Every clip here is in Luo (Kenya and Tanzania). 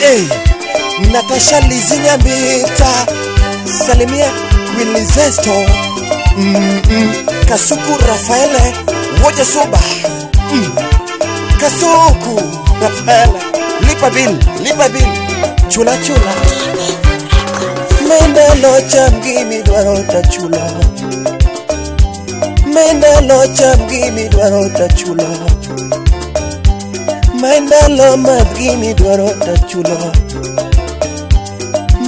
Hey, Natasha Lizinyambita, salimia Queen Zesto. Kasuku Rafaele Woja Suba. Kasuku Rafaele, lipa bill, lipa bill, chula chula. Mendalo cham gimidwaro tachulo. Mendalo cham gimidwaro tachulo. Mendalo madh gimidwaro tachulo.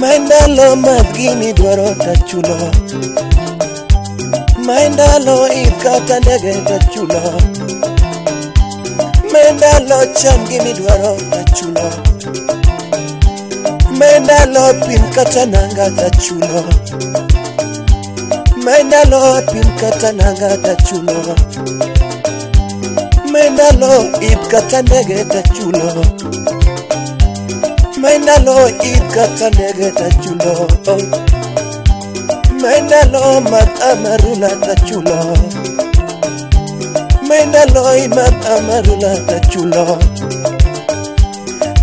Mendalo madh gimidwaro tachulo. Mendalo idh kata ndege tachulo. Mendalo cham gimidwaro tachulo. Mendalo pim kata nanga tachulo. Mendalo pim kata nanga tachulo. Mendalo idh kata ndege tachulo. Mendalo idh kata ndege tachulo. Mendalo madh amarula tachulo. Mendalo imadh amarula tachulo.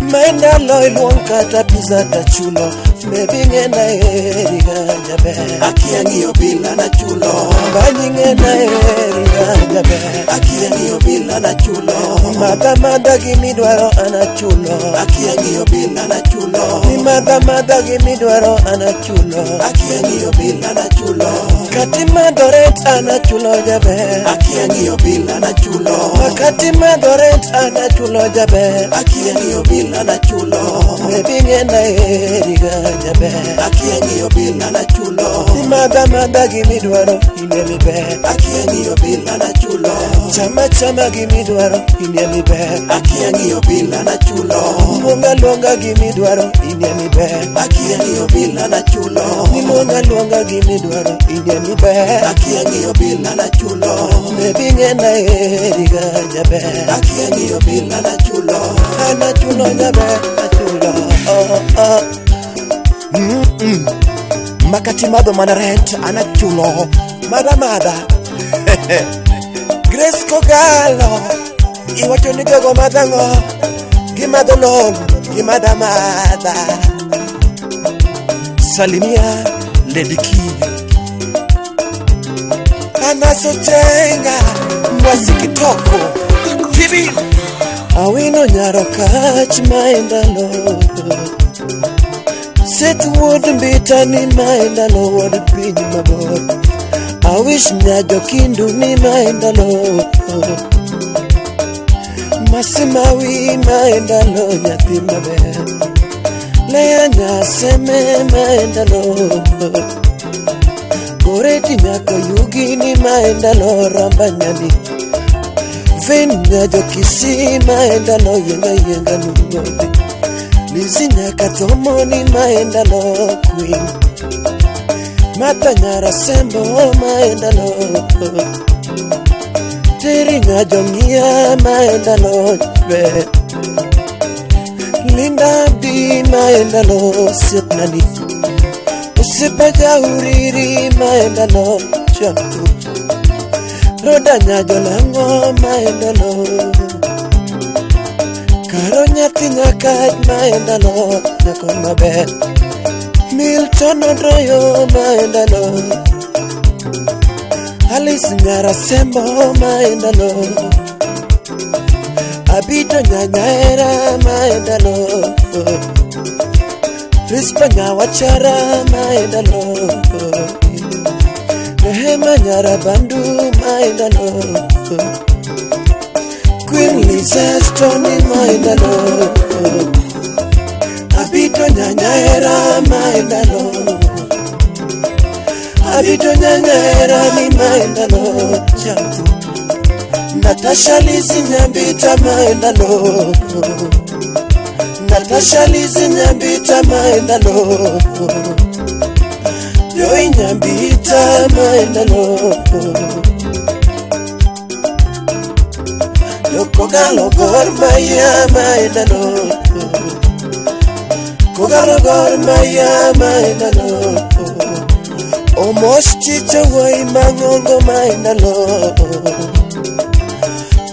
Mendalo iluong kata pizza tachulo. Baby ng'ena heri ga jaber. Akia ng'iyo bill anachulo. Banyi ng'ena heri ga jaber. Akia ng'iyo bill anachulo. Madha madha gimidwaro anachulo. Akia ng'iyo bill anachulo. Ni madha madha gimidwaro anachulo. Akia ng'iyo bill anachulo. Kati madho rent anachulo jaber. Akia ng'iyo bill anachulo. Wakati madho rent anachulo jaber. Akia ng'iyo bill anachulo. Baby ng'ena heri ga jaber. Akia ng'iyo bill anachulo. Ni madha madha gimidwaro inie miber. Akia ng'iyo bill anachulo. Chama chama gimidwaro inie miber. Akia ng'iyo bill anachulo. Luonga luonga gimidwaro inie miber. Akia ng'iyo bill anachulo. Ni luonga luonga gimidwaro inie miber. Akia ng'iyo bill anachulo. Baby ng'ena heri ga jaber. Akia ng'iyo bill anachulo. Anachulo jaber, achulo. Oh, oh. Makati madho mana rent anachulo. Madha madha. Grace Kogalo iwacho ni jogo madhang'o gimadho lol gimadha madha. Salimia Lady Key Anasochenga Mwasi Kitoko Tibi Awino nyaro kach maendalo Seth wuod mbita ni maendalo wuod piny mabor. Awish nyajo kindu ni maendalo. Masimawi maendalo nyathi maber. Leya nyaseme maendalo. Goreti nyako yugi ni maendalo ramba nyani. Vin nyajo kisi maendalo yenga yenga nungodi. Lizi nyaka thomo ni maendalo queen. Mata nyara sembo maendalo. Teri nyajo ng'iya maendalo be. Linda Abdi maendalo osiepnani. Osiepa jauriri maendalo chamtu. Roda nyajo lang'o maendalo. Karo nyathi nyakach maendalo nyako maber. Milton Odroyo maendalo. Alice nyara sembo maendalo. Abito nyanyaera maendalo. Rispa nyawachara maendalo. Rehema nyara bandu maendalo. Queen Lisa Stone maendalo. Abito nyanyaera maendalo. Abito nyanyaera ni maendalo chantu. Natasha Lizi Nyambita maendalo. Natasha Lizi Nyambita maendalo. Joy Nyambita maendalo. Kogalo Gor Mahia maendalo. Kogalo Gor Mahia maendalo. Omos chicho wai mangongo maendalo.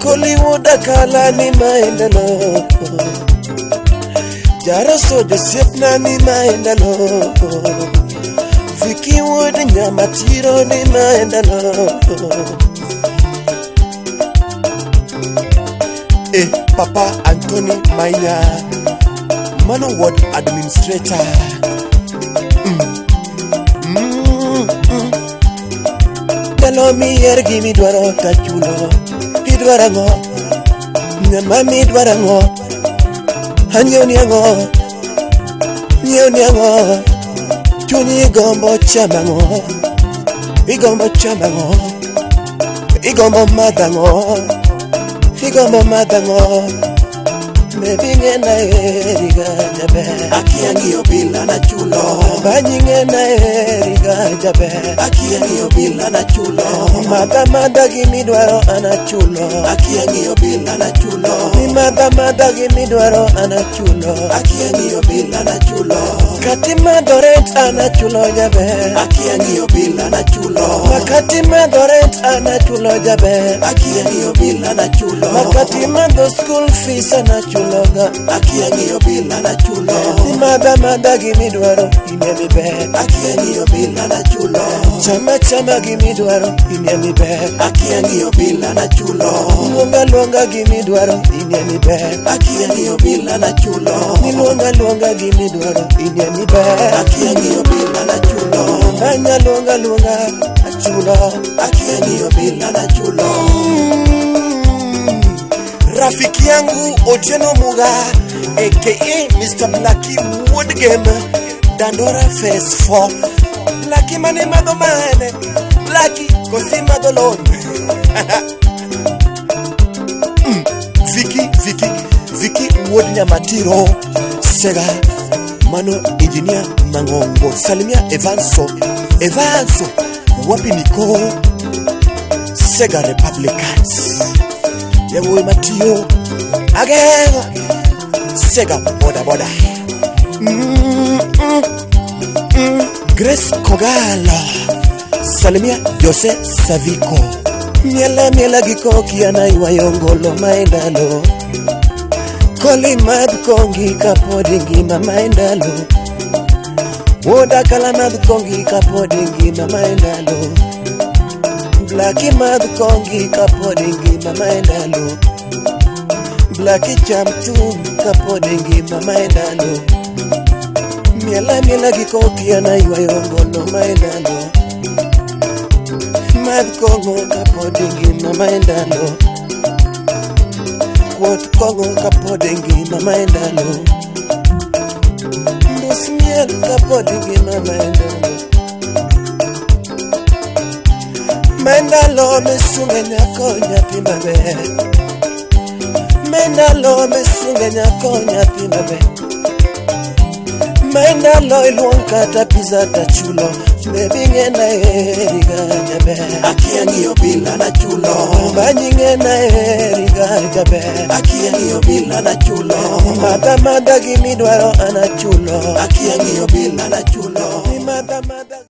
Kollywood akala ni maendalo. Jaroso josiepna ni maendalo. Viki wuod Nyamatiro ni maendalo. E Papa Anthony Maina, mano ward administrator. Ndalo miyier gimidwaro tachulo. Idwaro ang'o? Nyama midwaro ang'o? Anyiewni ang'o? Nyiewni ang'o? Chunyi gombo chamo ang'o? Igombo chamo ang'o? Igombo madho ang'o? Igombo madho ang'o? Baby ng'ena heriga jaber. Akia ng'iyo bill anachulo. Banyi ng'ena heriga jaber. Akia ng'iyo bill anachulo. Madha madha gimidwaro anachulo. Akia ng'iyo bill anachulo. Madha madha gimidwaro anachulo. Akia ng'iyo bill anachulo. Kati madho rent anachulo jaber. Akia ng'iyo bill anachulo. Makati madho rent anachulo jaber. Akia ng'iyo bill anachulo. Makati madho school fees anachuloga. Akia ng'iyo bill anachulo. Madha madha gimidwaro imiya miber. Akia ng'iyo bill anachulo. Chama chama gimidwaro imiya miber. Akia ng'iyo bill anachulo. Luonga luonga gimidwaro imiya miber. Akia ng'iyo bill anachulo. Niluonga luonga gimidwaro imiya miber. Akia ng'iyo bill anachulo. Anya luonga luonga achulo. Akia ng'iyo bill anachulo. Rafiki yangu Otieno Muga aka Mr. Blacky Woodgame Dandora Phase 4. Blacky mane madho mane. Blacky kosi madho lon. Vicky Vicky Vicky Wuod Nyamatiro Sega mano engineer Mangongo. Salimia Evanso Evanso wapi niko Sega Republicans. Yawuoyi matiyo ageng'o Sega boda boda. Grace Kogalo Salimia Jose Saviko. Miela miela gi koki an aywayo ngolo maendalo. Koli madh kongi kapod ingima maendalo. Wuoda kala madh kongi kapod ingima maendalo. Blaki madh kongi kapod ingima maendalo. Blaki cham thum kapod ingima maendalo. Miela miela gi koki an aywayo ngolo maendalo. Madh kong'o kapod ingima maendalo. Kuoth kong'o kapod ingima maendalo. Ndus miel kapod ingima maendalo. Maendalo misunge nyako nyathi maber. Maendalo misunge nyako nyathi maber. Maendalo iluong kata pizza tachulo. Baby ng'ena heriga jaber. Akia ng'iyo bill anachulo. Banyi ng'ena heriga jaber. Akia ng'iyo bill anachulo. Madha madha gimidwaro anachulo. Akia ng'iyo bill anachulo. Madha madha.